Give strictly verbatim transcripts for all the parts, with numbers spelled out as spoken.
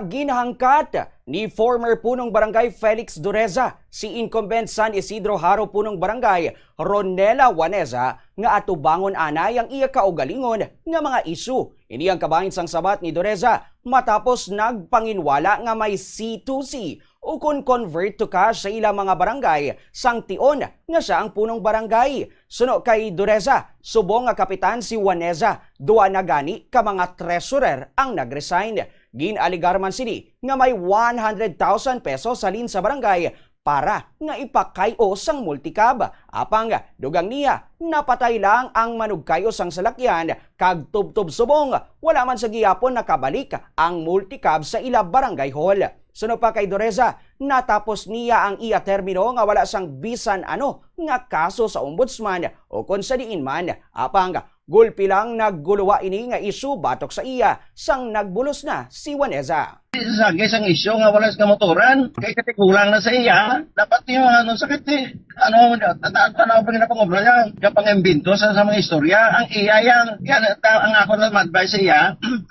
Ginhangkat ni former Punong Barangay Felix Dureza si incumbent San Isidro Jaro Punong Barangay Ronela Waneza nga atubangon anay ang iya kaugalingon nga mga isyu. Ini ang kabahin sang sabat ni Dureza matapos nagpanginwala nga may C two C o kon convert to cash sa ila mga barangay, sang tion nga sia ang punong barangay. Suno kay Dureza, subong nga kapitan si Waneza, dua na gani ka mga treasurer ang nag-resign. Gin-alegar man sini nga may one hundred thousand pesos halin sa barangay para nga ipakay-o sang multicab. Apang dugang niya, napatay lang ang manugkay-o sang salakyan kag tubtob subong wala man sa gihapon nakabalik ang multicab sa ila barangay hall. Suno pa kay Doreza, natapos niya ang iya termino nga wala sang bisan ano nga kaso sa ombudsman o kon sa diin man. Apang gulpi lang nagguluwa ini nga isyu batok sa iya sang nagbulos na si Waneza. Sa gis ang isyu nga wala sa kamotoran, kay katigulang na sa iya, dapat yung ano, sakit eh. Ano, tanaw pa nga pangobra niya, yung pang-imbento sa, sa mga istorya. Ang iya yang, yan, ta- ang ako na ma-advise sa iya,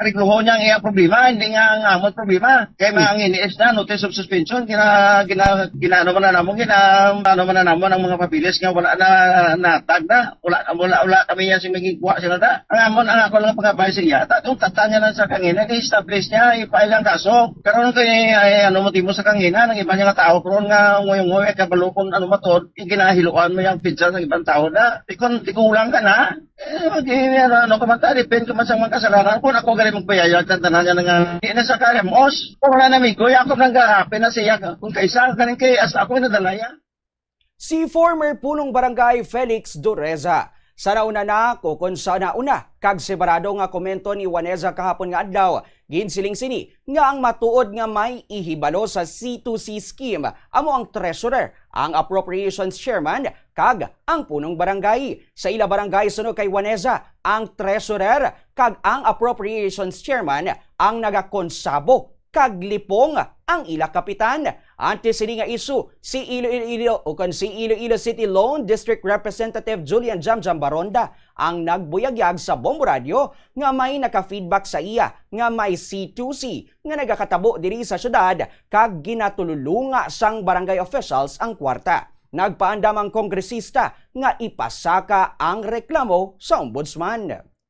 regluho niya ang iya problema, hindi nga ang amon problema. Kay mga ang iniis na, notice of suspension, gina, gina, ginaano man na namon, gina, ano man na namon ang mga papeles nga wala na natag na, wala, wala, wala kami yan si maging kuha sila na. Ang amon, ang ako lang pag-advise sa iya, ta- kung tata niya lang sa kangina, i-establish niya, i-file ang kaso. Karon kay, ay, ano mo, timo sa kangina, nang iba niya nga tao, karon nga, ngoy-ngoy, ay kabalo kung ano matod, iginahiluan mo yung pizza sa ibang tao na. Di kon, di kulang ka na, eh, mag-, ano, ano ka man ta, depend ka man sa mga kasalanan. Kung ako galing magbayayag, tantanan niya na nga, di na sa kaya, mos, kung wala na, migo, ako nang gahapin na siya, kung kaisa, galing kay, as ako nadalaya. Si former Punong Barangay Felix Doreza, sa nauna na ko kon sa nauna, kag separado nga komento ni Waneza kahapon nga adlaw, ginsiling sini nga ang matuod nga may ihibalo sa C two C scheme amo ang treasurer, ang appropriations chairman, kag ang punong barangay. Sa ila barangay, suno kay Waneza, ang treasurer kag ang appropriations chairman ang nagakonsabo kag lipong ang ila kapitan. Antes sini nga isyu, si Iloilo o kon si Iloilo City Lone District Representative Julian Jamjam Baronda ang nagbuyagyag sa Bombo Radio nga may naka-feedback sa iya nga may C two C nga nagakatabo diri sa syudad kag ginatululunga sang barangay officials ang kwarta. Nagpaandam ang kongresista nga ipasaka ang reklamo sa ombudsman.